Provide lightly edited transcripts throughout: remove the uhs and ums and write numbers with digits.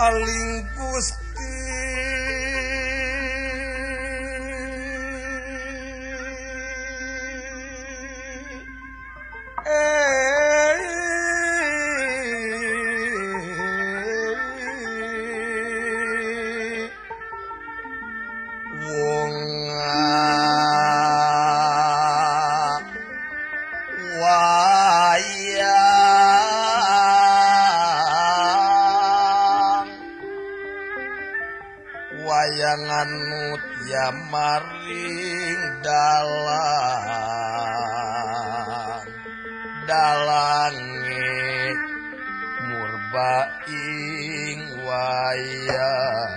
aling Gusti wong wayang wayangan mutya maring dalang dalange murbaing wayang.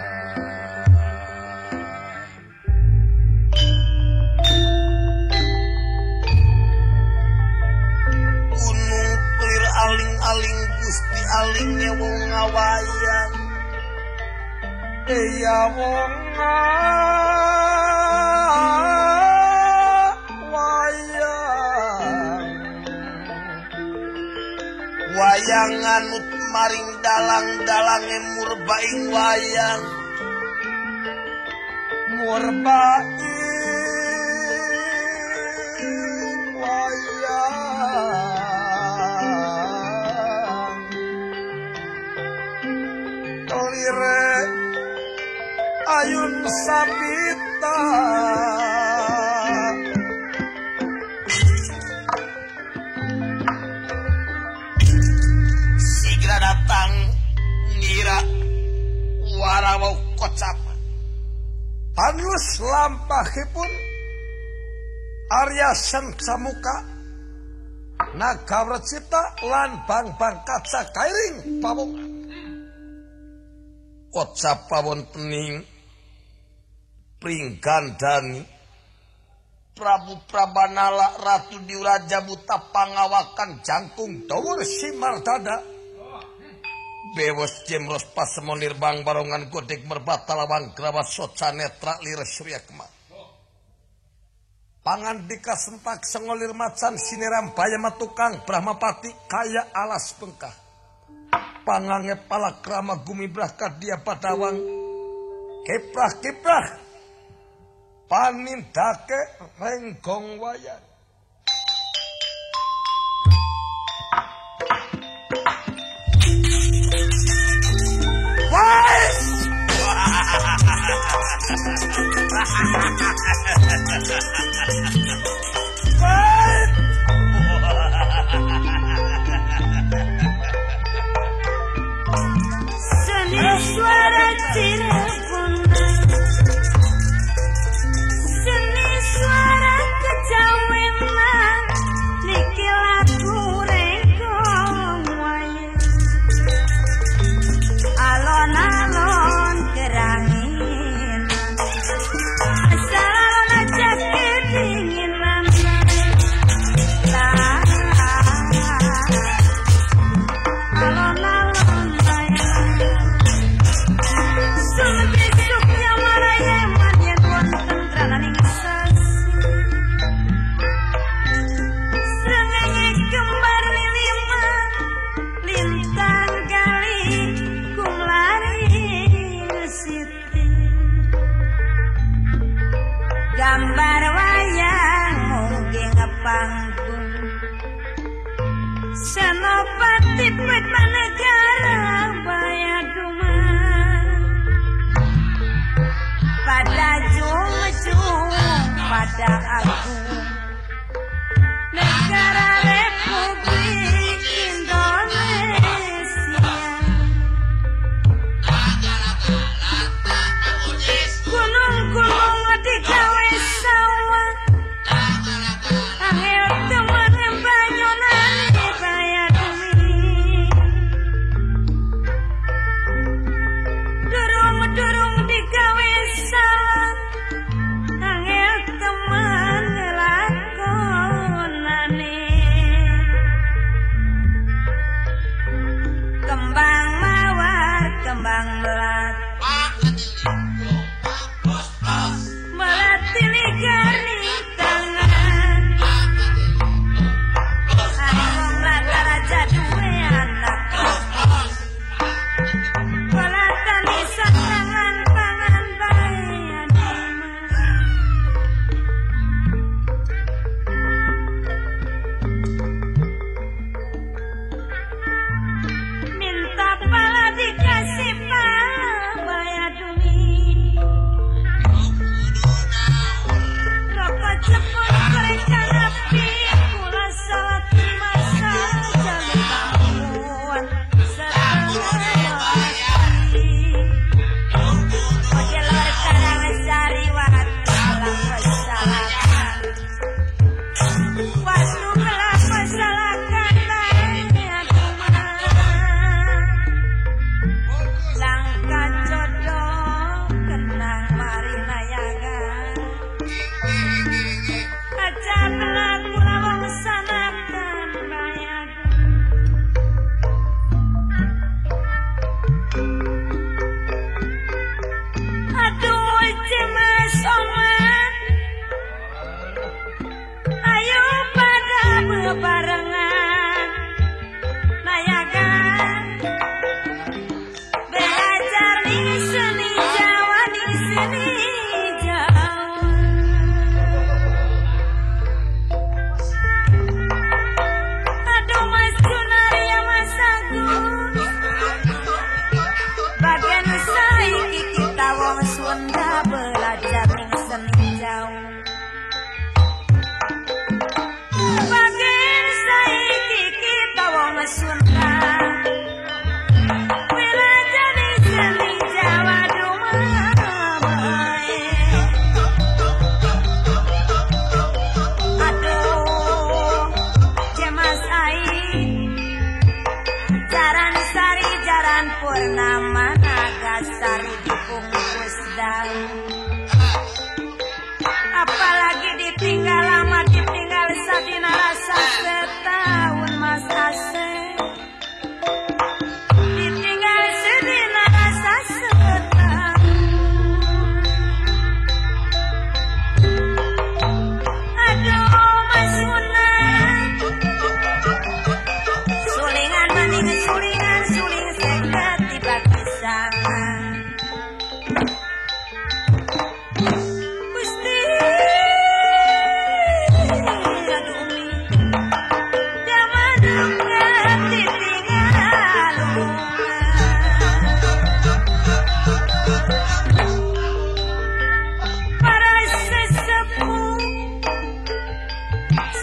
Gunung kelir aling-aling Gusti aling wong ngawayang eya wong ngawayang wayangan maring dalang-dalange murbaing wayang murbaing wayang kelire ayun sabita. Segera datang ngira warawau kocap panus lampahipun Arya Sencamuka Nagawrecita lan bang-bang kaca kairing pawongan. Kocap pawontening Pringgandani Prabu Prabanala Ratu Diuraja Buta pangawakan jangkung dawur Simardada Bewos Jemros pasemon nirbang barongan godek merbata lawang grawas soca netra lir surya kema pangandika sentak sengolir macan siniram bayama tukang Brahmapati kaya alas bengkah pangange palakrama gumibrah kadia padawang kiprah-kiprah panindake renggong wayang. Seni suara Cirebon, seni suara kejawenan, niki lagu renggong wayang. Alon-alon keranginan, asal alon aja kedinginan. Alon-alon bayang. Sumebesuknya marayeman yen wonten trananing sasi. Srengenge kembar lilima, lintang gali kumlaring siti. Gambar wayang mugi ngepanggung, Senopati Padmanegara Bayaduma. Pada jung-jung pada agung, negara Republik Indonesia. Gunung-gunung digawe sawah, angel temen banyonane Bayadumi. Durung-durung digawe salah, angel temen lagi. bebarengan nayagan belajar ning seni Jawa ning seni Jawa. Aduh Mas Junaria Mas Agus, bagian saiki kita wong Sunda belajar ning seni Jawa. Bagian saiki kita wong Sunda belajar ning seni Jawa dumabae. Aduh Jemas Ai, jaran sari jaran purnama nagasari dibungkus daun. Apalagi ditinggal lama, ditinggal sadina rasa setahun Mas Asep. Ditinggal sedina rasa setahun. Aduh Mas Sunan, sulingan maning sulingan suling seket dibagi sama. Gusti aduh Umi, damadungan ditinggal lunga. Para sesepuh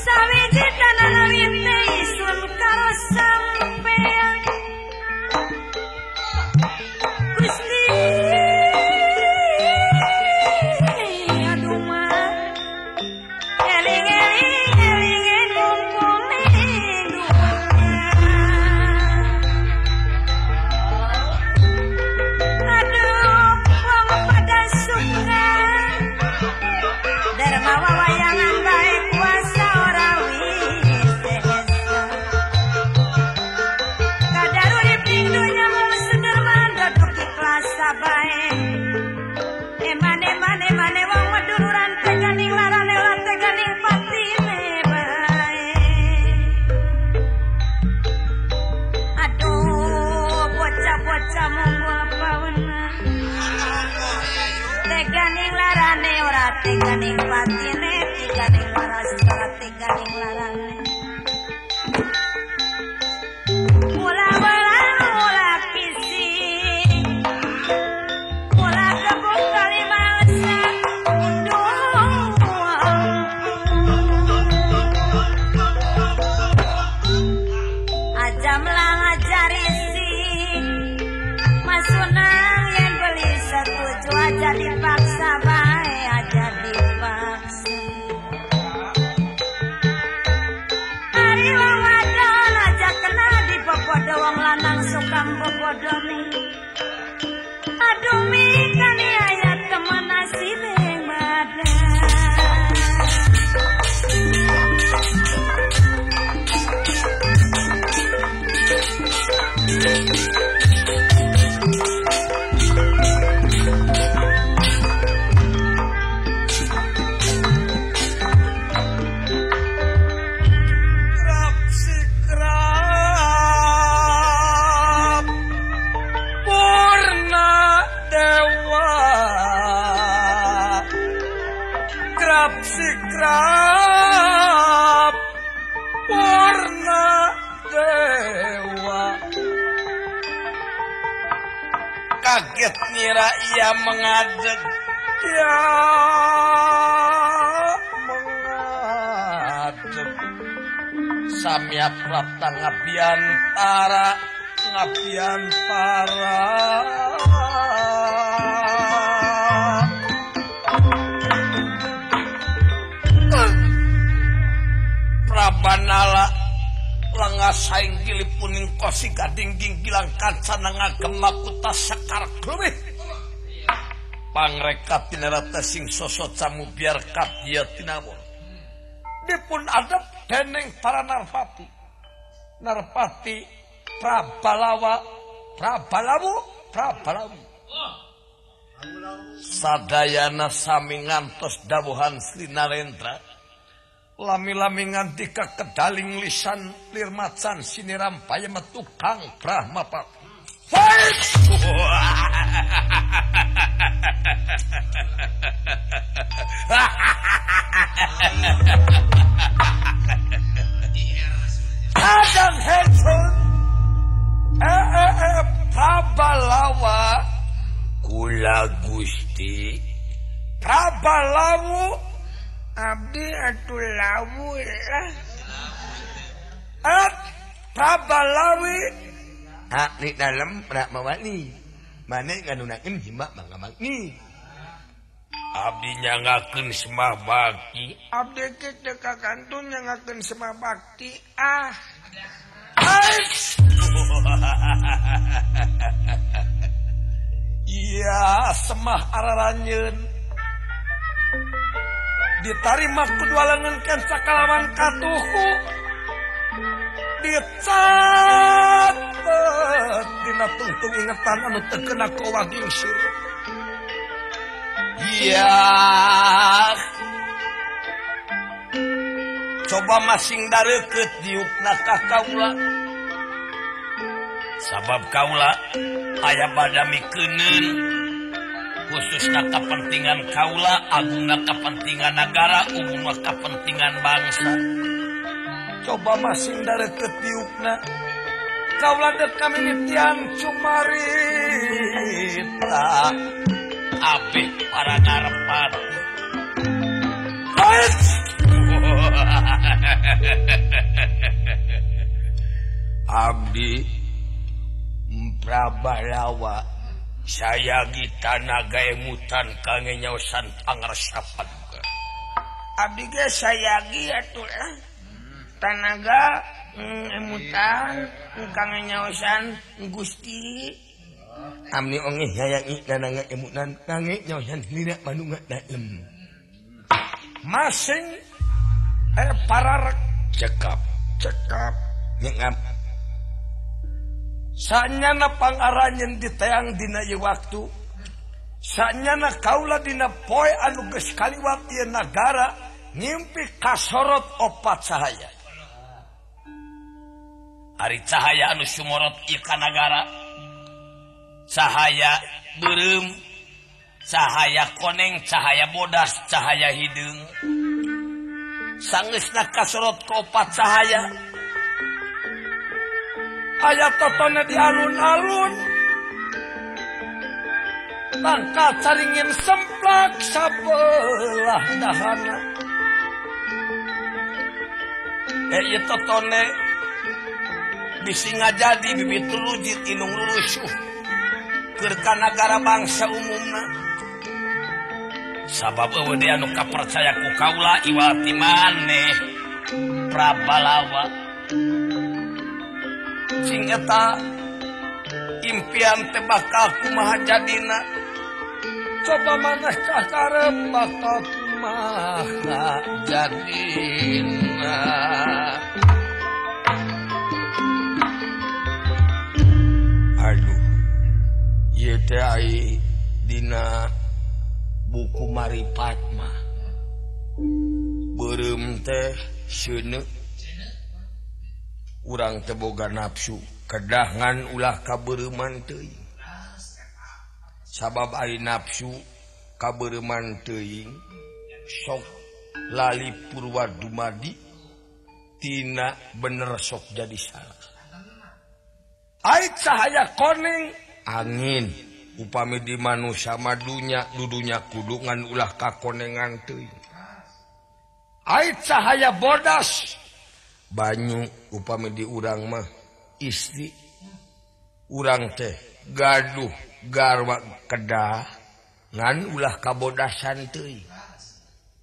sawiji tanah wite isun karo sampean. Gusti aduh mah, eling-eling elinge mumpung ning dunya. Aduh wong pada suka derma wawayangan bae kuasa ora wisesa. Kadar urip ning dunya mung sederman dodok ikhlas bae. Emane mane mane wong meduluran teganing larane lan teganing patine bae. Aduh bocah-bocah monggo apa wenang, teganing larane ora teganing patine, teganing waras ora teganing larane. Mula welang mula kisi, mula kebun kali mangsa unduh aja melang ajari si Mas Sunang yen beli setuju aja dipaksa bae aja dipaksa. Ari wong wadon aja kena dipopodo wong lanang suka mbobodoni. Aduh mikani ayat temen nasibe badan. Krap sikrap purna dewa, krap sikrap purna dewa. Kaget ngira ia mengadeg, ya mengadeg. Samya prapta ngabiantara, ngabiantara. Prabanala lengas saing gilipuning kosi gading ginggilang kancana ngagem makuta sekar glumih. Pangreka tinarata sing sosok camu biar kadya tinawur. Dipun adep dening para narpati. Narpati Prabalawa, Prabalawu, Prabalawi. Sadayana sami ngantos dawuhan Sri Narendra. Lami-lami nganti ka kedaling lisan lir macan siniram paya metukang Brahma Pak. Fight! Kadang Hanson Prabalawa kula Gusti Prabalawu abdi atuh lawu lah. Prabalawi ni dalam Prabawani mane nganunakeun hima mangga-manggi abdi nyangakeun semah bakti abdi teh teu kakantun nyangakeun semah bakti ah. Iya semah araranyeun ditarima kedua lengan kenca kalawan katuhu dicatet dina tungtung ingetan anu teu kena ku wagingsir. Iya coba masing dareukeut diukna ka kaula sabab kaula aya badami keuneun khususna kapentingan kaula agungna kapentingan nagara umumna kapentingan bangsa. Coba masing dareukeut diukna kaula deuk kamimitian cumarita abeh para ngarepati. Abdi Prabalawa sayagi tanaga emutan kange nyaosan pangarsapan. Abdi ge sayagi atuh lah tanaga emutan kange nyaosan Gusti. Amni onge sayangi tanaga emutan kange nyaosan lira manunga dalem. Masing para cekap cekap nyengap sanyana pangaranyeun diteang dina ieu waktu sanyana kaula dina poe anu geus kaliwat ieu nagara ngimpi kasorot opat cahaya. Ari cahaya anu sumorot ieu ka nagara cahaya beureum, cahaya koneng, cahaya bodas, cahaya hideung. Sangeusna kasorot ku opat cahaya aya totone di alun-alun tangka caringin semplak sabelah dahana. Ieu totone bisi ngajadi bibit rujit inung rusuh keur ka nagara bangsa umumna. Sabab eueuh deui anu kapercaya ku kaula iwal ti maneh Prabalawa. Sing eta impian teh bakal kumaha jadina. Coba maneh kakarep bakal kumaha jadina. Aduh ieu teh ai dina buku Maripat mah beureum teh seuneu urang teh boga nafsu kedah ngan ulah kabeureuman teuing. Sabab ari nafsu kabeureuman teuing sok lali purwa dumadi tina bener sok jadi salah. Ai cahaya koneng angin upami di manusia madunya dudunya kudu ngan ulah kakonengan teuing. Ai cahaya bodas banyu upami di urang mah istri urang teh gaduh garwa kedah ngan ulah kabodasan teuing.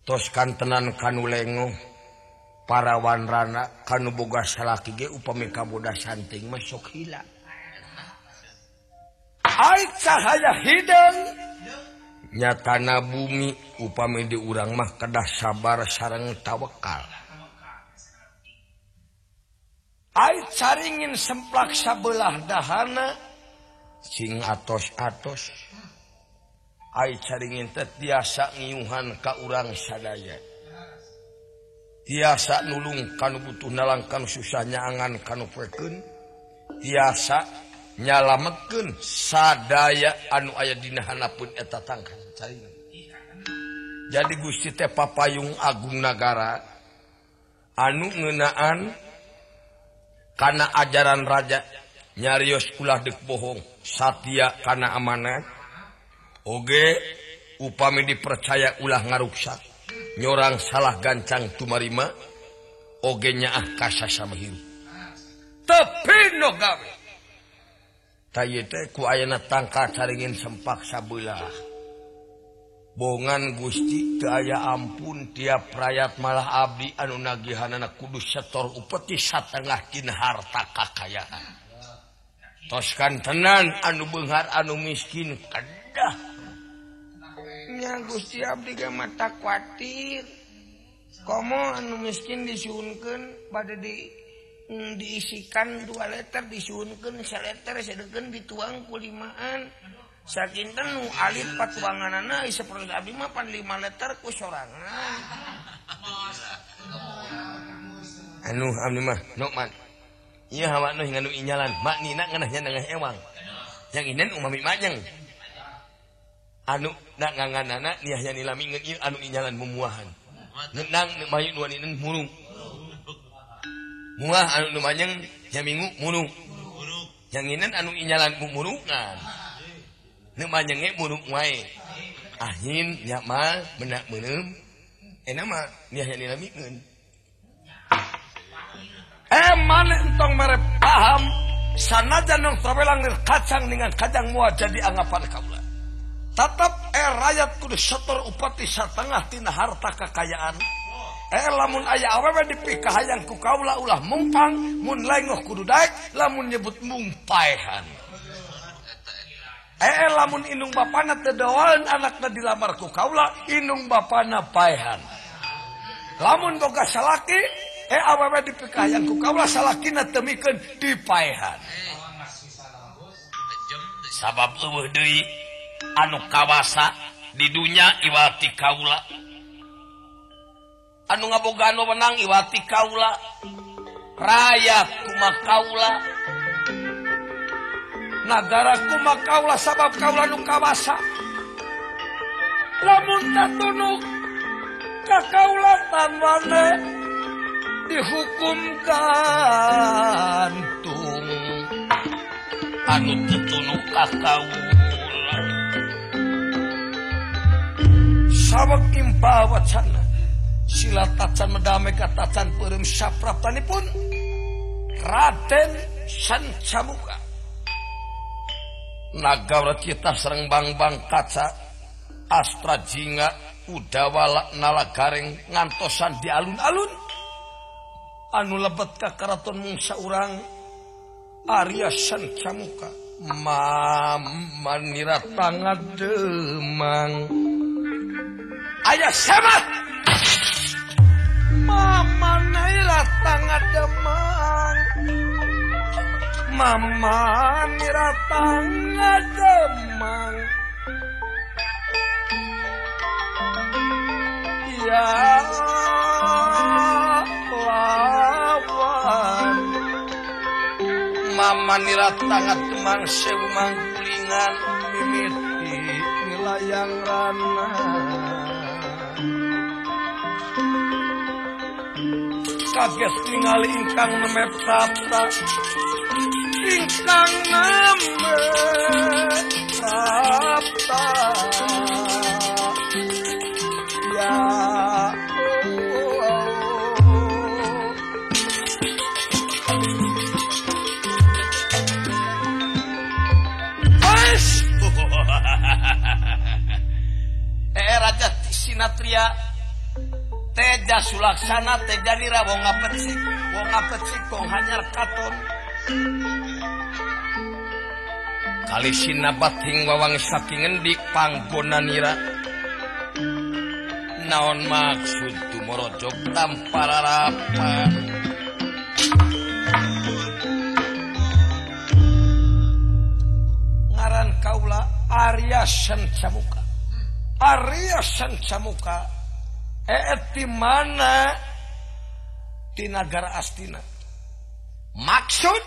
Tos kantenan kanu lengoh parawan rana kanu boga salaki ge upami kabodasan teuing mah sok hilang. Ai cahaya hideung nyatana bumi upami di urang mah kedah sabar sareng tawakal. Ai caringin semplak sabelah dahana sing atos-atos. Ai caringin teh tiasa ngiuhan ka urang sadaya. Tiasa nulung kanu butuh nalang kanu susah nyaangan kanu poekeun. Tiasa nyalametkeun sadaya anu aya dina hanapun eta tangkal caringan. Jadi Gusti teh papayung agung nagara anu ngeunaan kana ajaran raja nyarios ulah deuk bohong, satia kana amanat, oge upami dipercaya ulah ngaruksak, nyorang salah gancang tumarima, oge nyaah kasasama hirup. Tepi no gawe. Ta ieu teh ku ayana tangkal caringin sempak sabelah. Bongan Gusti teu aya ampun tiap rayat malah abdi anu nagihanana kudu setor upeti satengah tina harta kakayaan. Tos kantenan anu beunghar anu miskin kedah. Nya Gusti abdi ge mata kuatir. Komo anu miskin disuhunkeun bade diisikan 2 liter disuhunkeun 1 liter sedeukeun dituang ku 5an. Sakinten nu alit patuanganana sapertos abdi mah pan 5 liter ku sorangan. Anu abdi mah Nokman. Ieu hawa nu nganu inyalan, maknina ngeunah nya nengah ewang. Yang inen umami manyeng. Anu nak nganganana niah nya nilami ngeun ieu anu inyalan mumuahan. Ngeunang mayu nu inen murung. Muah anu nu manyeng nya minggu murung. Yang inen anu inyalan mumurungan. Nu manyenge murung wae. Ahin nya mah benak meuneum. Enak mah niah nya nilami ngeun. Maneh entong mere paham sanajan nong trawelang lir kacang dengan kacang moal jadi anggapan kaula. Tetep rayat kudu setor upati satengah tina harta kekayaan. Lamun aya awewe dipikahayang ku kaula ulah mumpang, mun lengoh kudu daek, lamun nyebut mungpaehan. Lamun indung bapana teu doaeun anakna dilamar ku kaula, indung bapana paehan. Lamun boga salaki awewe dipikahayang ku kaula salakina teu mikeun dipaehan. Sabab eueuh deui anu kawasa di dunya iwati kaula. Anu ngabogaan wewenang iwati kaula. Rayat kumaha kaula. Nagara kumaha kaula sabab kaula nu kawasa. Lamun tatunuk ka kaula tanwane dihukum gantung anu tetunuk ka kaula. Saweg impa wacana sila tacan medame katacan peureum sapraptanipun Raden Sancamuka. Nagara kita sareng bang-bang kaca astra jinga udawala nala gareng ngantosan di alun-alun anu lebet ka karaton mungsa urang Arya Sancamuka. Mamanira tangademang aya semat. Mamanira tangademang, mamanira tangademang. Ya lawan mamanira tangademang sewu manggulingan mimiti wilayang rana. Kaget tingali ingkang neme prapta, ingkang neme prapta. Ya oh. Raja Sinatria Teja Sulaksana Teja Nira wong ngapecik wong hanyar katon. Kali sinabating wawang saking ngendi panggonanira. Naon maksud tumorojog tanpa rarapan. Ngaran kaula Arya Sancamuka. Arya Sancamuka. Di mana Di nagara Astina. Maksud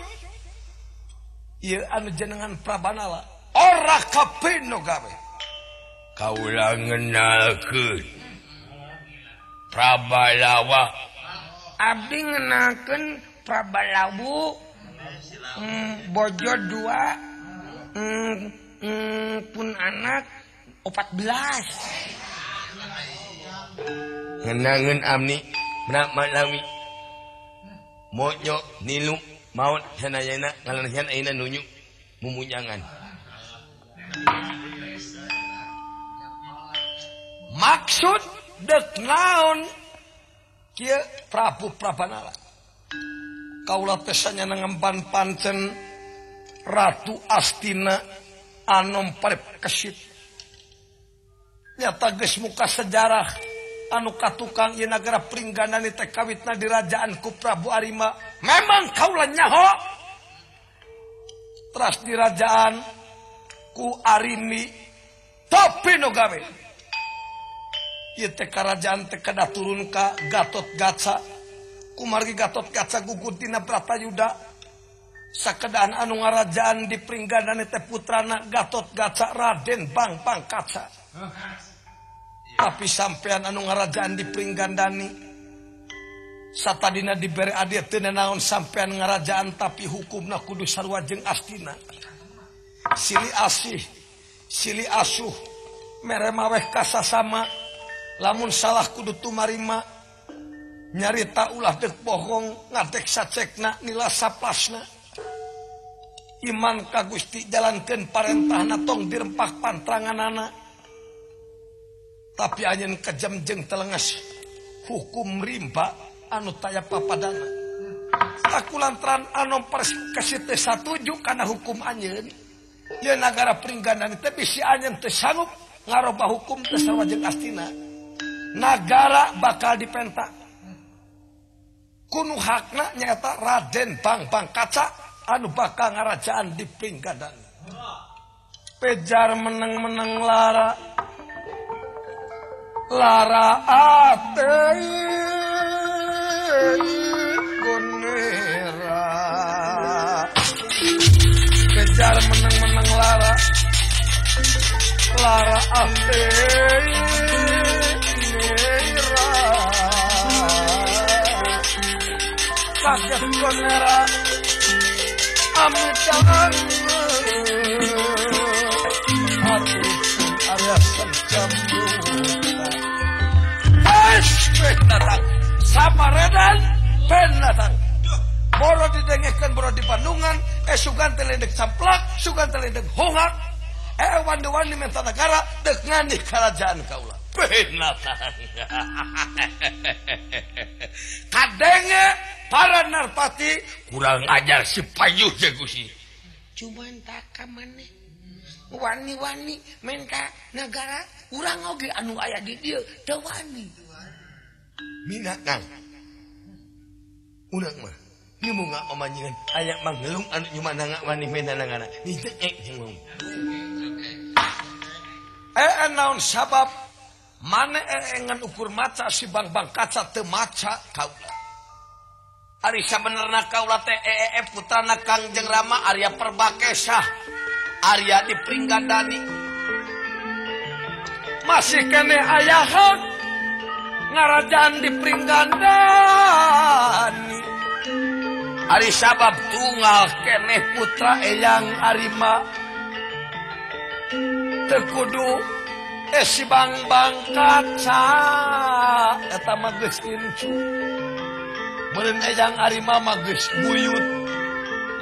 ieu anu jenengan Prabanala ora kapino gawe. Kaula ngenalkeun Prabalawa. Abdi ngenalkeun Prabalawu. Bojo 2, pun anak 14. Ngenangeun amni menak malawi. Mojo nilu maut sanayana ngalansian ayeuna nunyu mumunyangan. Maksud dek naon kieu Prabu Prabanala. Kaula teh sanyana ngemban pancen Ratu Astina anom parep kesit. Nyata geus muka sejarah anu katukang ieu nagara Pringgandani teh kawitna dirajaan ku Prabu Arima. Memang kaula nyaho teras dirajaan ku Arimi tapi nu gawe. Ieu teh karajaan teh kedah turun ka Gatot Kaca. Kumargi Gatot Kaca gugur tina Bratayuda. Sakedaan anu ngarajaan di Pringgandani teh putrana Gatot Kaca Raden Bang Kaca. Tapi sampean anu ngarajaan di Pringgandani satadina dibere adil teu naon sampean ngarajaan tapi hukumna kudu sarua jeung Astina. Silih asih, silih asuh, mere maweh kasasama, lamun salah kudu tumarima. Nyarita ulah dek bohong ngadek sacekna nila saplasna. Iman ka Gusti jalankeun parentahna tong dirempak pantranganana. Tapi anjeun kejam jeung telenges hukum rimba anu taya papadana. Takulantaran anom kesit teh satuju kana hukum anjeun. Ieu nagara Pringgandani teh bisi anjeun teu sanggup ngarobah hukum teh sarua jeung Astina. Nagara bakal dipentak. Kunu hakna nyaeta Raden Bang Kaca anu bakal ngarajaan di Pringgandani. Pejar meneng-meneng lara lara ate gonera. Kejar meneng-meneng lara lara ate nera. Kaget gonera amitan ati arya senjambuta. Datang Samaredan ben datang. Boro didengekeun boro di Bandungan, sugan teh lendek samplak, sugan teh lendek hongak. Wandi-wandi minta negara dek ngani kerajaan kaula. Ben datang. Kadenge para narpati kurang ajar si payuh Gusti. Cuman tak ka maneh. Wani-wani minta negara urang oge anu aya di dieu teu wani. Mina kang urang mah nyumunga pamanjingan aya manggelung anu nyumananga wani menanangana ni teh jeung naon sabab mane ngan ukur maca si Bang Kaca teu maca kaula. Ari sabenerna kaula teh putrana Kangjeng Rama Arya Perbakesah Arya di Pringgandani. Masih keneh aya hak ngarajaan di Pringgandani. Ari sabab tunggal keneh putra Eyang Arima teu kudu si Bang Kaca eta mah geus incu. Meureun Eyang Arima mah geus buyut.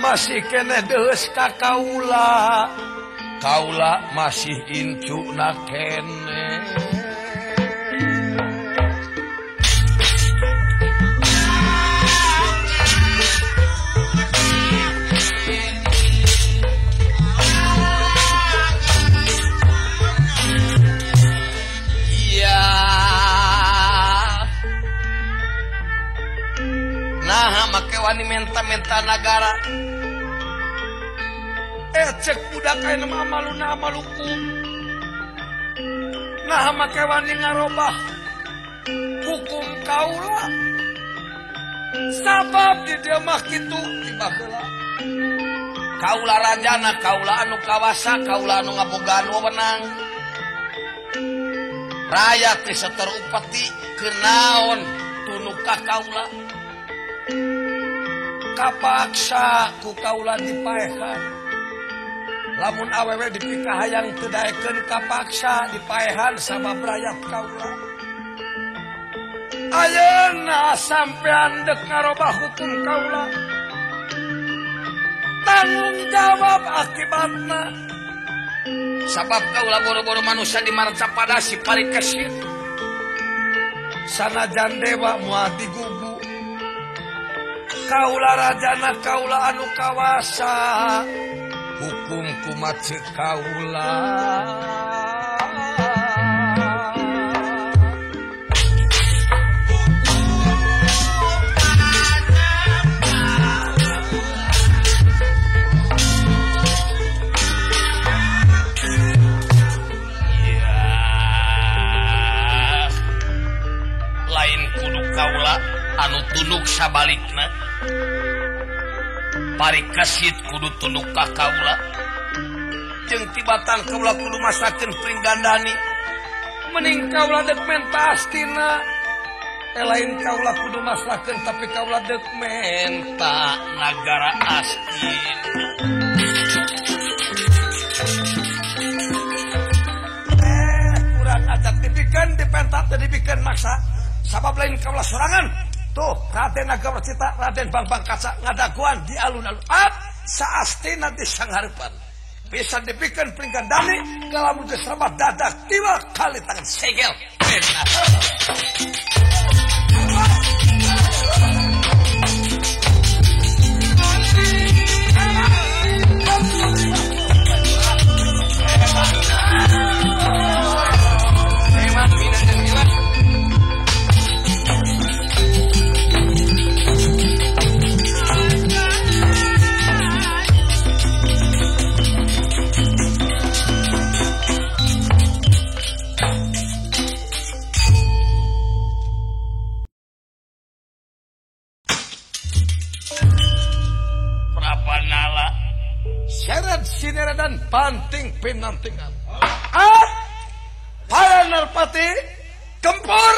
Masih keneh deus ka kaula. Kaula masih incuna keneh. Nah, make wani menta-menta nagara. Cek budak aya nama amaluna amaluku. Nah, make wani ngarobah hukum kaula. Sabab di dia mah kitu tiba heula. Kaula rajana, kaula anu kawasa, kaula anu ngabogaan wewenang. Rakyat disetor upeti kenaon tunuk ka kaula. Kapaksa ku kaula dipaehan. Lamun awewe dipikahayang teu daekeun kapaksa dipaehan sabab rakyat kaula. Ayeuna sampean dek ngarobah hukum kaula. Tanggung jawab akibatna. Sabab kaula boro-boro manusia di marcapada si parikesit. Sanajan dewa moal digugu. Kaula rajana kaula anu kawasa. Hukum kumace kaula. Lain kudu kaula anu tunduk sabalikna. Parikesit kudu tunduk ka kaula. Jeung tibatan kaula kudu masakeun pringgandani. Mending kaula dek menta astina. Lain kaula kudu masakeun tapi kaula dek menta nagara astina. Kurang adat dibikeun dipentat teu dibikeun maksa. Sabab lain kaula sorangan. Tuh, Raden Naga Wercita, Raden Bangbang Kaca ngadaguan di alun-alun. At saastina di sangharepan. Bisa dibikeun pringgandani kalamun geus rebah dadak tiwa kali tangan segel. Sineradan panting pinantingan. Ah, para narpati gempur.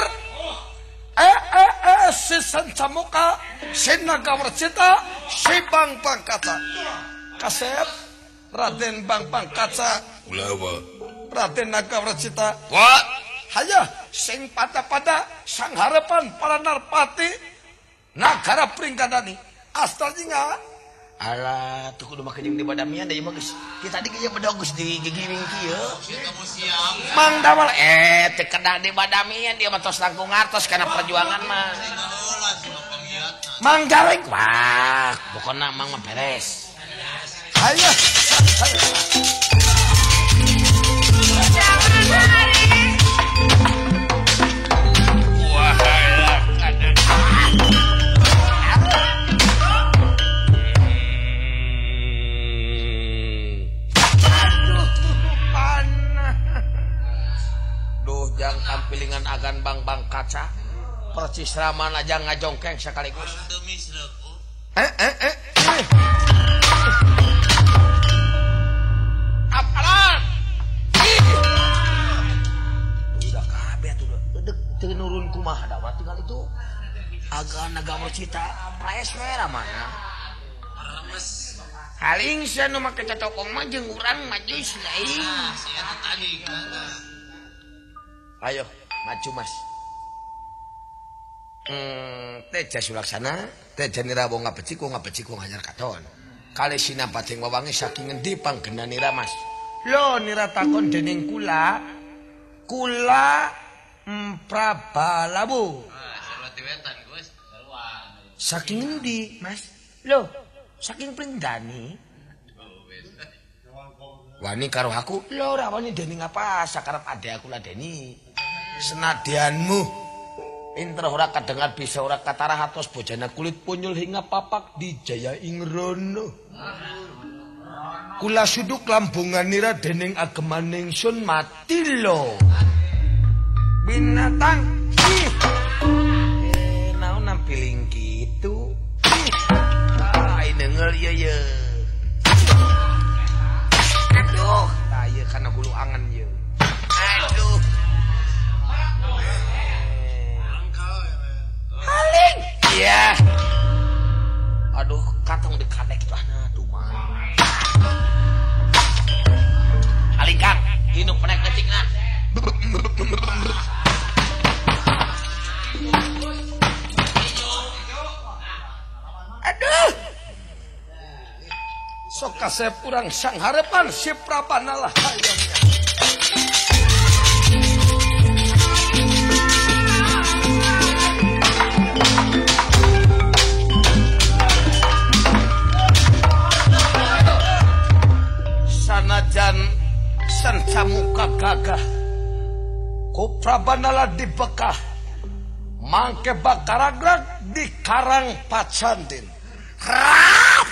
Si Sancamuka, si Naga Wercita, si Bangbang Kaca. Kasep, Raden Bangbang Kaca. Ulawa. Raden Naga Wercita. Wah, haya sing pada-pada sang harapan para narpati nagara Pringgandani. Astra jingga. Alah, tuh kudu make jeung di badamian da ieu mah geus. Ti tadi ge bedog geus digigiring kieu. Mang Damel teu kedah di badamian dia mah tos langkung ngartos kana perjuangan mah. Mang Gareng wah, pokona mang mah beres. Hayo. Wah, jang tampilingan agan Bangbang Kaca percis raman aja ngajongkeng sekaligus. Apalan? Udah kabeh atuh dek teu nurun kumaha da tinggal itu agan Naga Wercita praes we ramana. Haling sia nu make catokong mah jeung urang maju lain. Ayo, maju mas. Teja Sulaksana, Teja nira wong ngabecik, wong ngabecik, wong anyar katon. Kali sinampating wewangi saking ngendi panggenanira mas. Lho nira takon dening kula, kula Prabalawu. Saking ngendi mas? Lho, saking Pringgandani. Wani karo aku, lho ora wani dening apa, sakarep adhe aku ladeni. Senadyanmu inter ora kadengar bisa ora katarah atos bojana kulit punyul hingga papak di Jaya Ingrono. Kula suduk lambunganira dening agemaning sun mati lo. Binatang ih. Naon nampiling kitu. Nyekel ieu ye. Aduh, tah ieu kana hulu angen ieu. Aduh. Haling. Iya. Aduh, katong dikadek lah tuh mah. Haling Kang, inu penek leutikna. Aduh. Sok kasep urang sangharepan si Prabanala hayangnya. Sanajan sancamuka gagah ku Prabanala dibekah mangke bakaragrag di Karang Pacandin. Rap!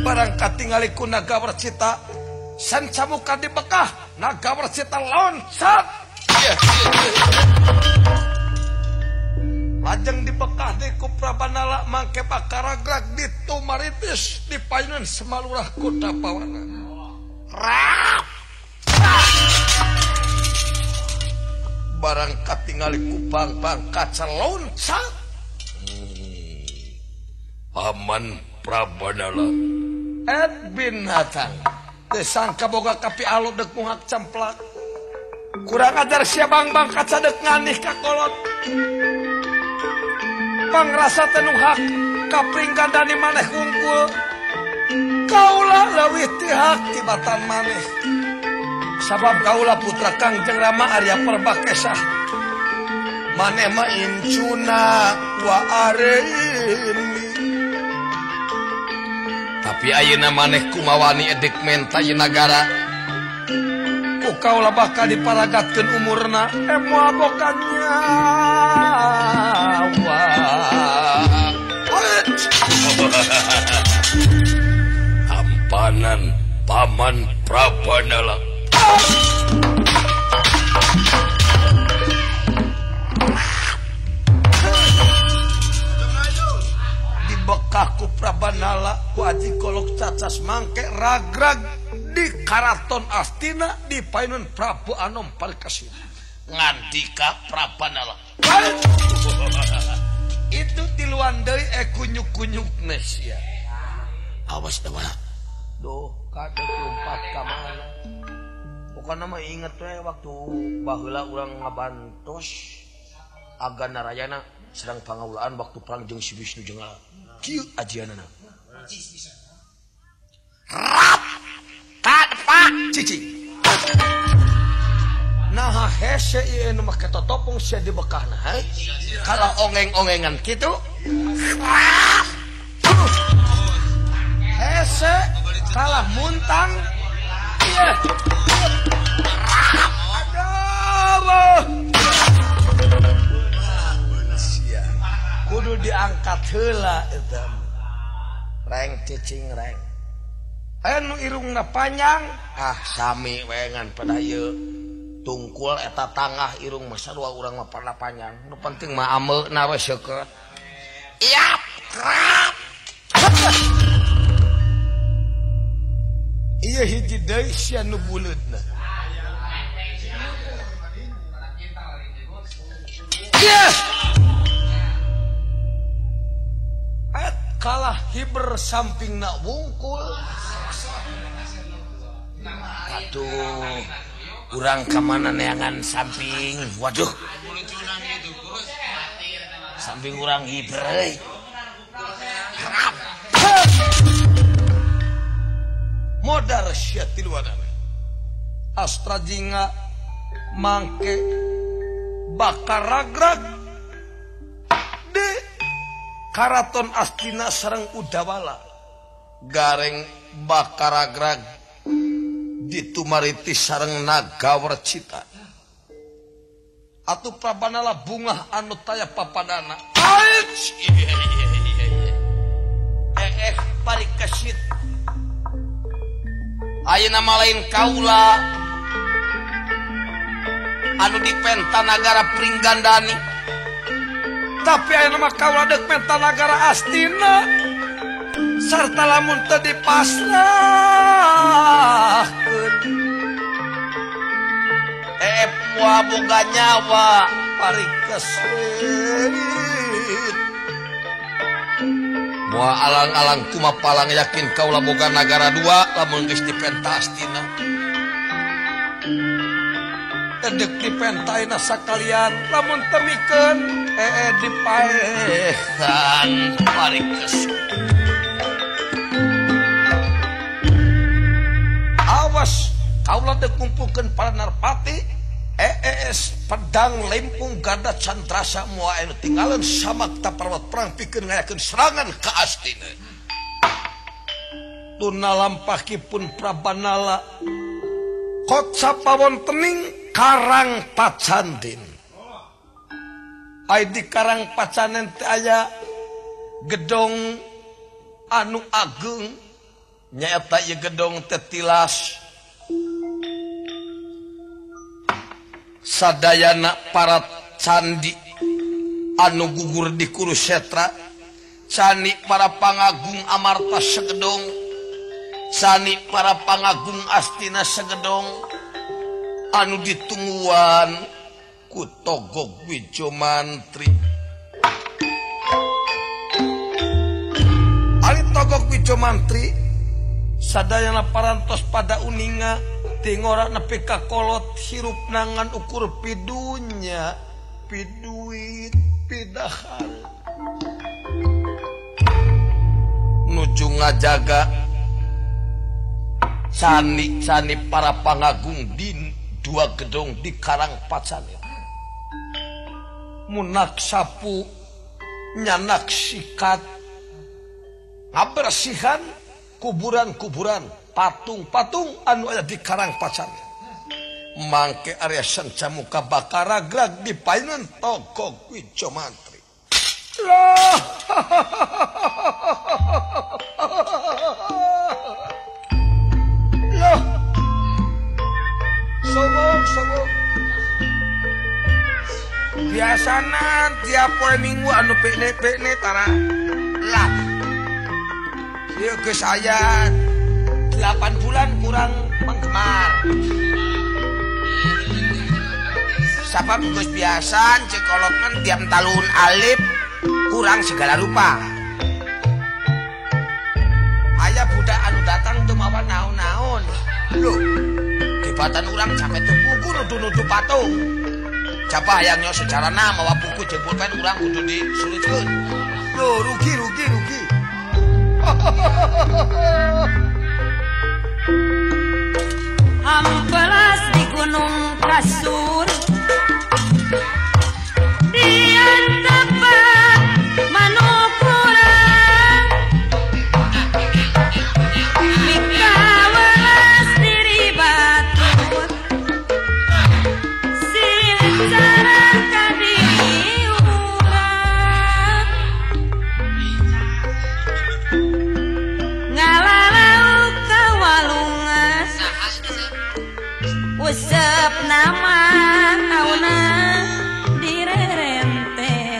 Barang katingali ku Naga Wercita sancamuka dibekah Naga Wercita loncat. Lajeng dibekah di ku Prabanala mangke bakaragrag di Tumaritis di payunan Semalurah Kuda Pawana. Rap! Barang katingali ku bang-bang kaca loncat. Paman Prabanala et binatang teu sangka boga kapi alu deuk muhak camplak. Kurang ajar sia bang-bang kaca deuk nganih ka kolot. Pangrasa teu nu hak kapringgandani maneh wungkul. Kaula leuwih ti hak tibatan maneh. Sabab kaula putra Kangjeng Rama Arya Perbakesah. Maneh mah incuna wa areini. Tapi ayeuna maneh kumawani edek menta ieu nagara. Ku kaula bakal diparagatkeun umurna moal boga nyawa. Hampanan Paman Prabanala. Dibekah ku Prabanala ku Aji Golok cacas mangke ragrag di Karaton Astina di payunun Prabu Anom Parikasih. Ngandika Prabanala. Itu tiluan deui kunyuk-kunyuk sia. Awas dah. Duh, kadek lompat ka mana. Pokona mah inget we waktu baheula urang ngabantos Aga Narayana sedang pangaulaan waktu perang jeung si Wisnu Jenggala. Kieu ajianana. Rap! Kadpa cicing. Nah hese ieu nu make totopong sia di bekahna ha. Kalau ongeng-ongengan kitu. Hese kalah muntang. Iya. Aduh. Sia. Kudu diangkat heula eta. Reng cicing reng. Aya nu irungna panjang, ah sami we ngan pada ieu tungkul eta tangah irung mah sarua urang mah pada panjang. Nu penting mah ameuna we seukeut. Iap, krap. Ieu hiji deui sia nu buleudna. Ieu. Et kalah hiber sampingna wungkul. Aduh, urang ka mana neangan samping? Waduh. Samping urang hiber euy. Modar sia tiluanana. Astra Jingga mangke bakaragrag di Karaton Astina sareng Udawala. Gareng bakaragrag ditumariti sareng Naga Wercita. Atuh Prabanala bungah anu taya papadana. Bari kesit. Ayeuna mah lain kaula anu dipenta nagara Pringgandani. Tapi ayeuna mah kaula deuk menta nagara Astina sarta lamun teu dipasrahkeun moal boga nyawa parikeseut. Moal alang-alang kumapalang yakin kaula boga nagara dua lamun geus dipenta Astina. Teu dipentaina sakalian lamun temikeun dipaehan parikeseut. Awas kaula deuk ngumpulkeun para narpati pedang lempung gada candrasa moal anu tinggalan samakta parwat perang pikeun ngayakeun serangan ka Astina. Tuna lampahipun Prabanala kotsa pawontening Karang Pacandin. Ai di Karang Pacandin teh aya gedong anu ageng nyaeta ieu gedong teh tilas sadayana para candi anu gugur di Kurusetra, candi para pangagung Amarta segedong, candi para pangagung Astina segedong, anu ditungguan ku Togog Wijomantri. Ari Togog Wijomantri sadayana parantos pada uninga tingora nepi ka kolot hirup nangan ukur pidunya piduit pidahar nuju ngajaga cani-cani para pangagung di dua gedong di Karang Pacanen. Munak sapu nyanak sikat ngabersihan kuburan-kuburan patung-patung anu aya di Karang Pacanen. Mangke Arya Senca muka bakara grag di payunan Togog Wijomantri. Loh. Loh. Sobok, sobok. Biasana tiap poe minggu anu pekne-pekne tara lah. Ieu geus aya 8 bulan kurang penggemar. Sabab geus biasa cekolotna tiap talun alif kurang segala rupa. Aya budak anu datang teu mawa naon-naon. Lho, dibatan urang sampe teu buku nuduh-nuduh patung. Japa hayangnya sejarana mawa buku jeung pulpen urang kudu disulitkeun. Lho, rugi rugi rugi. Ampelas di Gunung Kasur di antepan manukurang mikawelas diri batur sicara kadiri urang ngalalau kawalungan usep nama auna direrentengan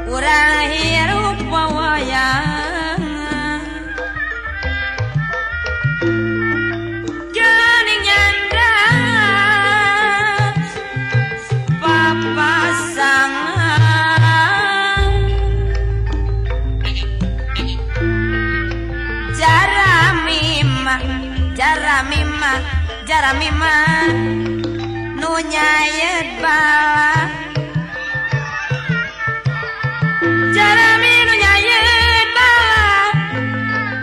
urang hirup wawayangan geuning nyanda papasangan jaramima jaramima nu nyayet bala jarami nu nyayet bala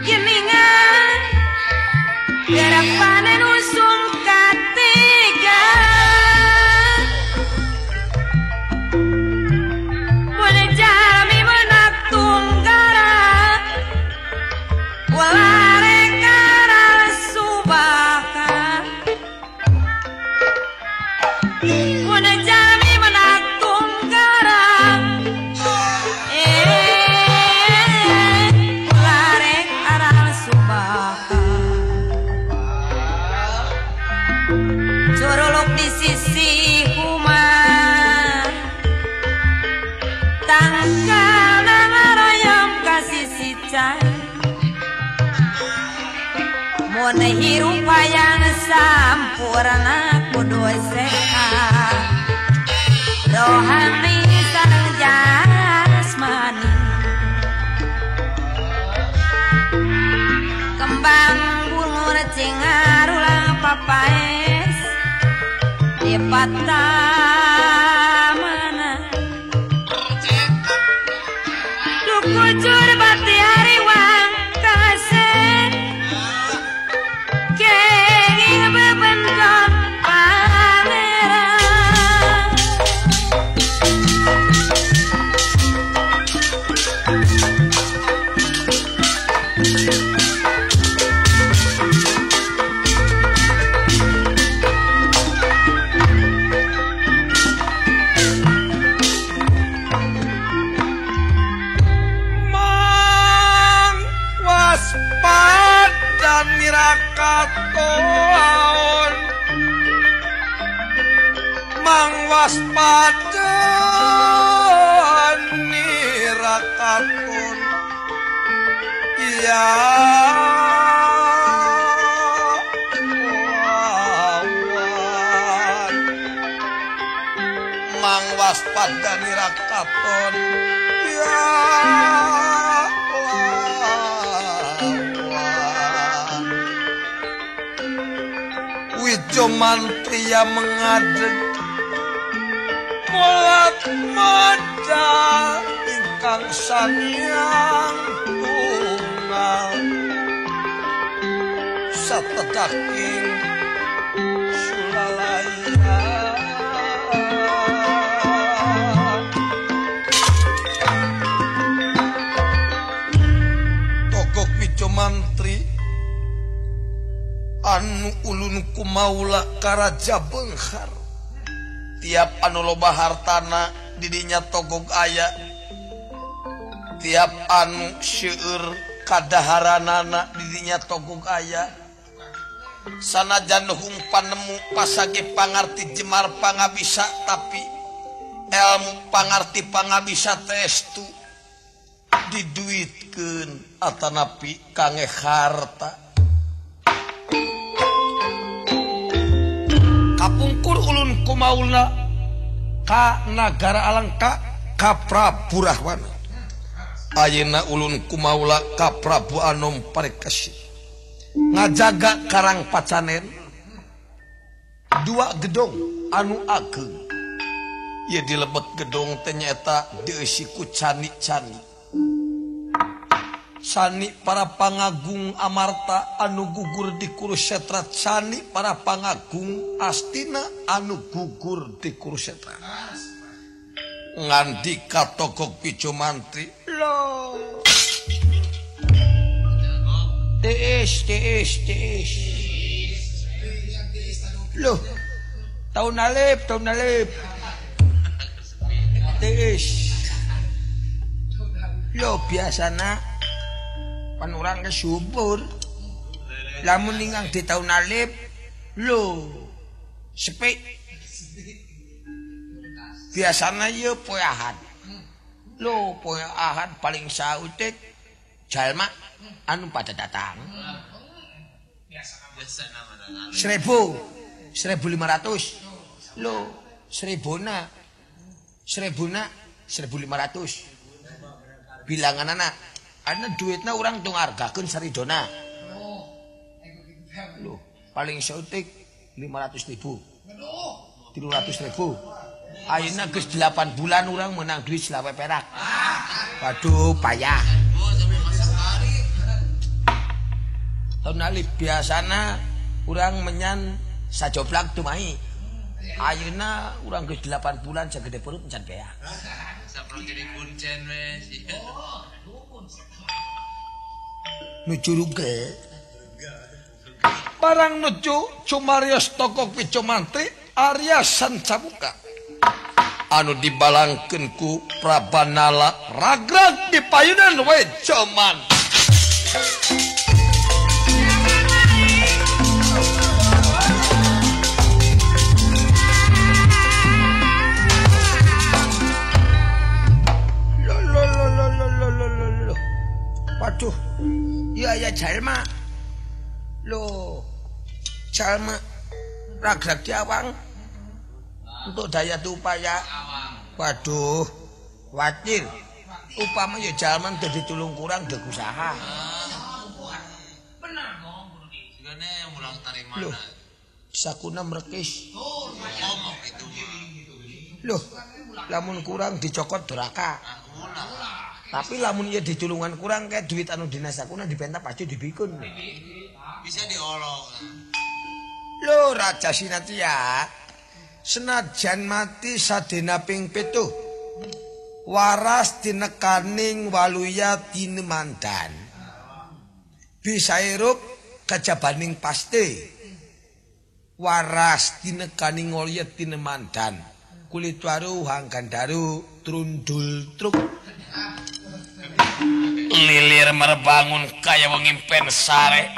geningan garapane nu sungkat tiga mun jarami menak tunggara walare jami menak tunggara larek aral subaka curuluk di sisi rumah tangkal ngaroyom ka sisi cai mun hirup hayang sampurna kudu sehat rohani sareng jasmani kembang bungur cingarulang papaes di patamana dukucur bati hariwang kasen kenging bebendon pangeran. Katon mang waspada nirakaton ya wawan mang waspada nirakaton ya. Mantria mengadeg mulat modal ingkang sanyang tunggal satedaking sulalaya togok Wijo Mantri anu ulun kumaula karaja benghar tiap anu loba hartana didinya togog aya tiap anu seueur kadaharanana didinya togog aya sanajan hung panemu pasage pangarti jemar pangabisa tapi ilmu pangarti pangabisa testu diduitkeun atanapi kange harta. Kapungkur ulun kumaula ka nagara Alengka ka Prabu Rahwana. Ayeuna ulun kumaula ka Prabu Anom Parikesit. Ngajaga Karang Pacanen dua gedong anu ageng. Ye di lebet gedong teh nyaeta dieusi ku cani-cani. Sani para pangagung Amarta anu gugur di Kurusetra, cani para pangagung Astina anu gugur di Kurusetra. Ngandika togok Wijo Mantri, lo tiis tiis tiis loh tahun alif tiis lo biasana pan urang ge subur lamun ingkang di taun alif lho sepi biasana ieu poe Ahad lho poe Ahad paling sautik jalma anu pada datang 1000 1500 lho 1000 na 1500 bilanganana karena duitnya orang tuh ngargakeun saridona. Loh, paling sautik 500.000. 300.000. Ayeuna geus 8 bulan orang menang duit selawe perak. Waduh, payah. Tahun alif biasana orang menyan sajoblak tumahi. Ayeuna urang geus 8 bulan sagede perut encan beak. Saperlu jadi kuncen we. Nuju rugel. Barang nuju cumarios tokok Wijo Mantri Arya Sancamuka anu dibalangkeun ku Prabanala ragrag di payunan Wijo Mantri. jalma. Loh, jalma ragrag diawang untuk daya upaya. Waduh, watir. Upama ya jalma dadi tulung kurang deg usaha. Loh, sakuna merekis. Loh, lamun kurang dicokot doraka. Tapi lamun ieu ditulungan kurang kayak duit anu dinas sakuna dipenta pasti dibikun. Bisa diolong. Loh, Raja Sinatya senajan mati sadena ping 7 waras dinekaning waluya tinemandan. Bisa hirup kejabaning pasti. Waras dinekaning waluya tinemandan. Kulit waru hanggandaru trundul truk. Lilir merbangun kaya wong impen sare.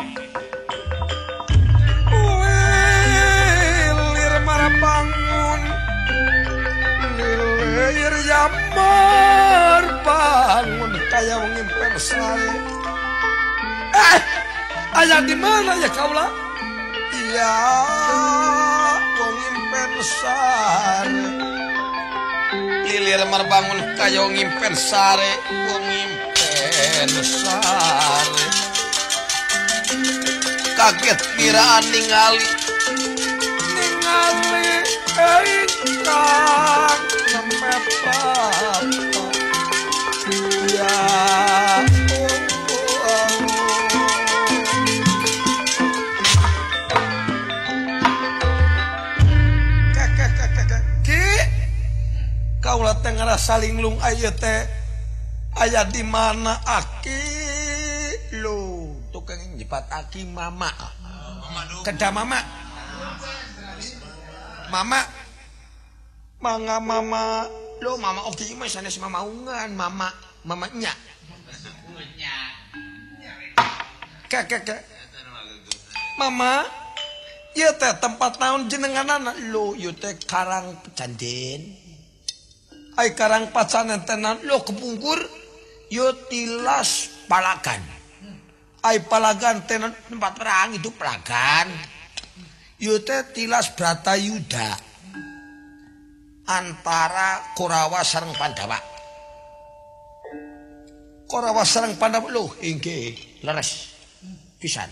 Lilir merbangun, lilir yamar bangun kaya wong impen sare. Ayah di mana ya kaula? Iya, wong impen sare. Lilir merbangun kaya wong impen sare, wong impen sare. Kaget piraan ningali ningali ingkang nembe bapak. Ya kaula teh ngarasa linglung aya teh aya di mana aki lho tukang nyebat aki mama. Kedah mama. Mama. Mangga mama. Lho mama oge mah sanes mamaungan, mama, mama nya. Kek. Mama, ieu teh tempat naon jenenganana? Lho ieu teh Karang Pejanden. Ai Karang Pacanen tenan lho kepungkur yo tilas Palagan. Ai Palagan tenan tempat perang itu Palagan. Yo teh tilas Bratayuda antara Korawa sareng Pandawa. Korawa sareng Pandawa lho inggih leres pisan.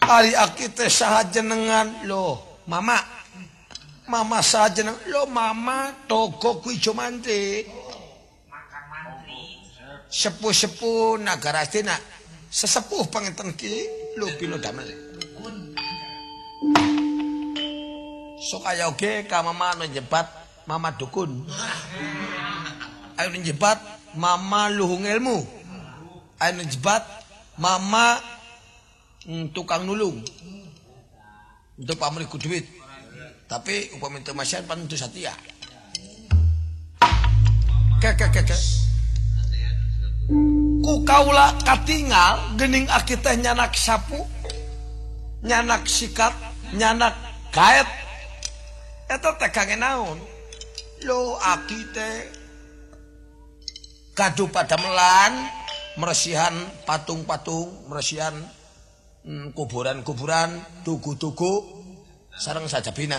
Ari aki teh saha jenengan lho mama. Mama saja nang lo mama togo kuwi mantri. Sepuh-sepuh nagara Astina sesepuh panginten ki lho pino damel. Sok aya oge ka mama anu nyebat mama dukun. Ayo nyebat mama luhung ilmu. Ayo nyebat mama tukang nulung. Untuk pamrih ku duit. Tapi upami teu masihan pan teu satia. Ke. Ku kaula katingal geuning aki teh nyanak sapu, nyanak sikat, nyanak gaet. Eta teh kangge naon? Lho aki teh gaduh padamelan meresihan patung-patung, meresihan kuburan-kuburan, tugu-tugu sareng sajabina.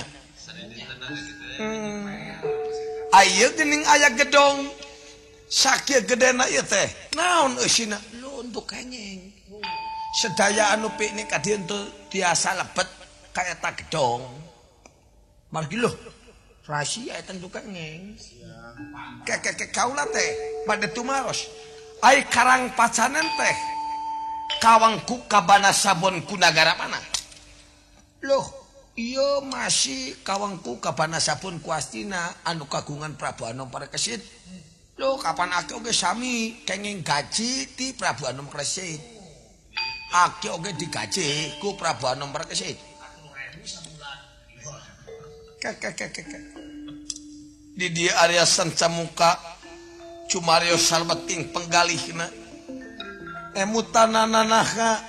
Ayeuna geuning aya gedong sakieu gedena ieu teh naon eusina? Lho untuk kenging. Sedaya anu piknik ka dieu teu tiasa lebet ka eta gedong. Margi lho rahasia eta untuk kenging. Keke kaula teh pada tumaros. Ai Karang Pacanen teh kawangku kabana sabon ku nagara mana? Loh, iya masih kawangku kabana sabon ku Astina anu kagungan Prabu Anom Parikesit. Loh, kapan aki oge sami kenging gaji ti Prabu Anom Kresit. Aki oge digaji ku Prabu Anom Parikesit. Keke. Di dieu area Sancamuka Cumario salbeting penggalihna. Emutanananaha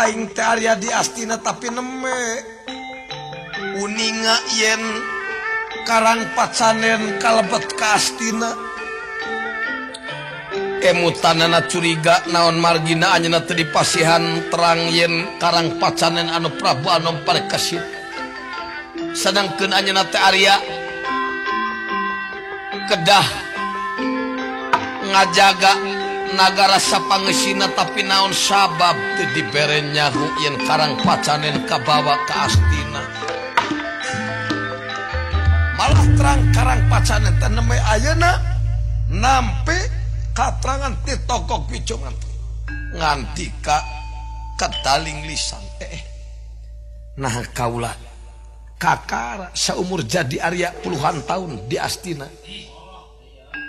aing teh area di Astina tapi neme uninga yen Karang Pacanen kalebet ka Astina. Emutanana curiga naon margina anjeunna teu dipasihan terang yen Karang Pacanen anu Prabu Anom Parikesit. Sedangkeun anjeunna teh Arya kedah ngajaga nagara sapangeusina tapi naon sabab teu dibere nyahu yen Karang Pacanen kabawa ka Astina. Malah terang Karang Pacanen teh nembe ayeuna nampi katrangan ti Togog Wijomantri nganti ka kedaling lisan. Nah kaula kakara saumur jadi Arya puluhan tahun di Astina.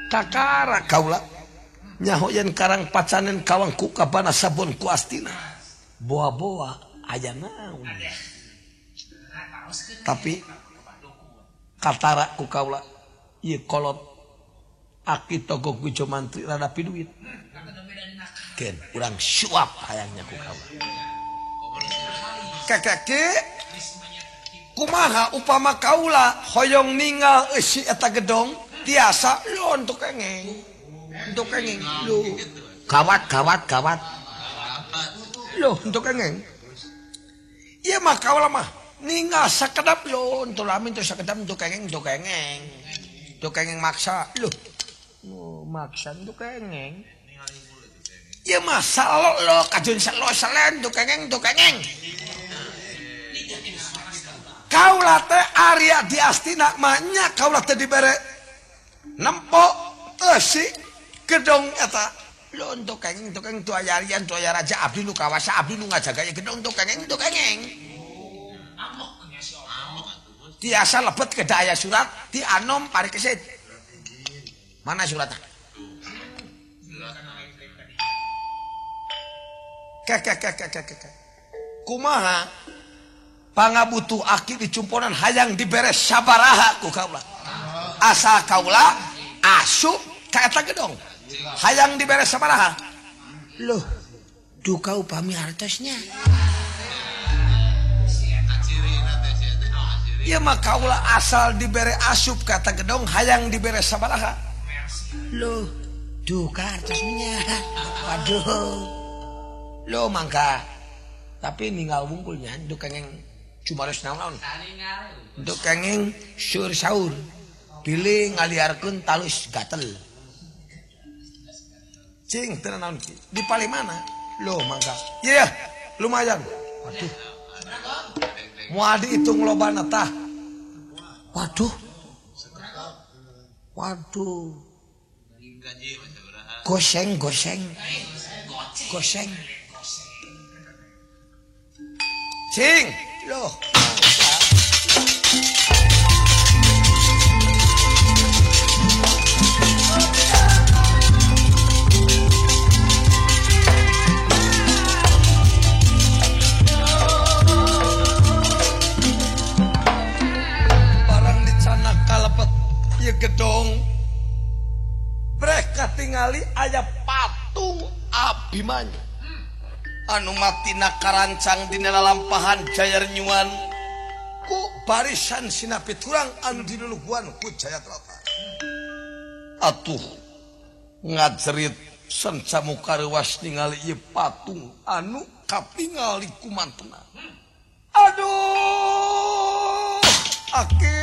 Kakara kaula nyaho yen Karang Pacanen kawangku kabana sabon ku Astina. Boa-boa aya naon. Tapi katara ku kaula ieu kolot aki Togog Wijomantri rada piduit. Ken urang suap hayangnya ku kaula. Kakake kumaha upama kaula hoyong ningal eusi eta gedong tiasa lho untuk kengeng. Untuk kengeng lho. Gawat gawat gawat. Lho untuk kengeng. Ieu mah kaula mah ningal sakedap lho untuk lamin teu sakedap untuk kengeng untuk kengeng. Untuk kengeng maksa lho. Oh, maksa untuk kengeng. Ya masa lo lo kajun selo selen tuh kengeng tuh kengeng. Kaula teh Arya di Astina manya kaula teh dibere nempo eusi gedong eta. Lo untuk kengeng tuh kengeng tuh aya Arya tuh aya raja abdi nu kawasa abdi nu ngajaga gedong tuh kengeng tuh kengeng. Tiasa lebet ke daya surat di Anom Parikesit. Mana suratnya? Kek. Kumaha pangabutuh aki dicumponan hayang diberes sabaraha ku kaula. Asal kaula asup ka eta gedong. Hayang diberes sabaraha. Loh, duka upami hartosnya. Ieu mah kaula asal dibere asup ka eta gedong hayang diberes sabaraha. Loh, duka hartosnya. Waduh. Loh mangga. Tapi ninggal wungkulnya nduk kengeng jumaros naon-naon. Nduk kengeng sur saur. Bilih ngaliarkeun talus gatel. Cing teu naon ki. Di paling mana? Loh mangga. Iya, lumayan. Waduh. Moal diitung lobana tah. Waduh. Waduh. Goseng, goseng. Goseng. Cing, loh. Barang dicanak kalepet ieu gedong. Brek katingali aya patung Abimanyu. Anu matina karancang dina lalampahan Jayarnyuan ku barisan sinapiturang anu diluluguan ku Jayatrata. Atuh ngajerit senca muka reuwas ningali ieu patung anu kapingali kumantena. Aduh, aki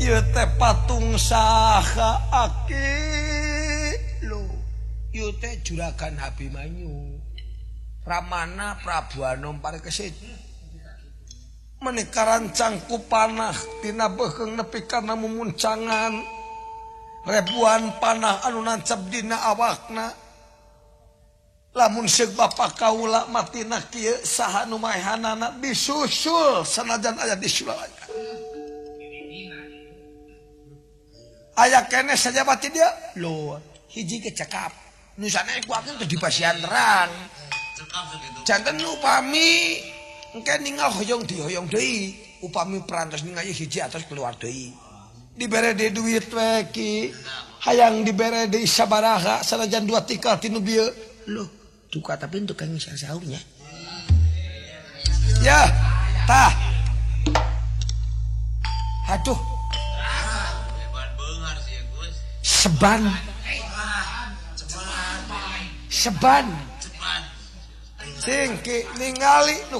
ieu teh patung saha aki? Lho, ieu teh juragan Abimanyu. Pramana Prabu Anom Parikesit. Menika rancang ku panah tina beukeung nepi kana mumuncangan. Ribuan panah anu nancep dina awakna. Lamun seug bapa kaula matina kieu saha nu maehanana disusul sanajan aya di Suralaya. Aya keneh sajabati dia? Lho, hiji kecekap. Nu sanes ku aku teh dipasihan terang. Janten upami engke ningal hoyong dihoyong deui, upami perantos ningal hiji atos keluar deui. Dibere deui duit we ki, hayang dibere deui sabaraha sanajan dua tikal ti nu bieu. Loh, duka tapi untuk kang sahurnya. Ya, tah. Aduh. Seban. Seban. Cingki ningali nu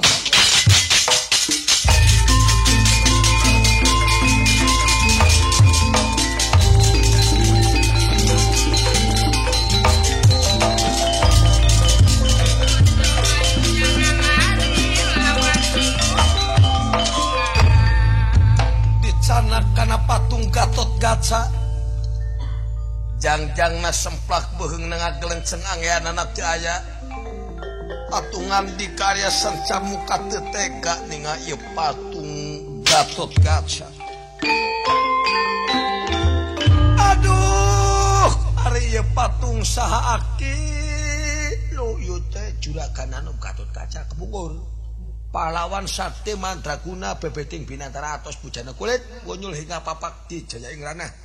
dicanak kana patung Gatot Kaca. Jangjangna semplak beuheung na ngagelenceng angeanana teu aya. Patungan di karya sanca muka teu tega ninga ieu patung Gatot Kaca. Aduh, ari ieu patung saha aki? Lho ieu teh juragan anu Gatot Kaca kepungkur. Pahlawan sakti mandraguna bebeting binantara atos bujana kulit wonyul hingga papak di jaya ing ranah.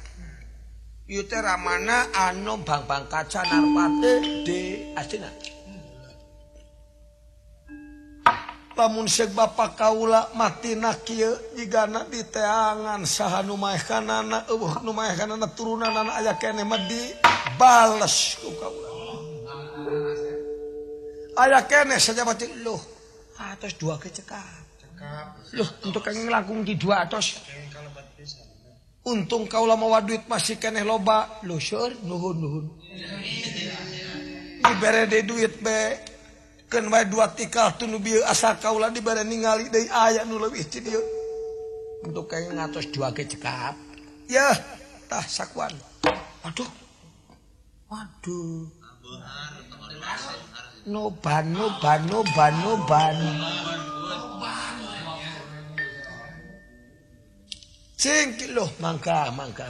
Ieu teh ramana anom Bangbang Kaca Narpati di Astina. Lamun seuk bapak kaula matina kieu jigana diteangan saha nu maehkanana eueuh nu maehkanana turunanana aya keneh mah dibales ku kaula. Aya keneh sajabati loh atos dua ke cekap. Loh untuk kenging langkung di 200. Untung kaula mawa duit masih keneh loba. Loh seur nuhun nuhun. Dibere deui duit be. Keun wae dua tikal teu nu bieu asa kaula dibere ningali deui aya nu leuwih ti dieu. Untuk kenging ngatos dua ke cekap. Yeuh tah sakuan. Aduh. Waduh. No ban no ban no ban no ban. Cingki loh mangga mangga.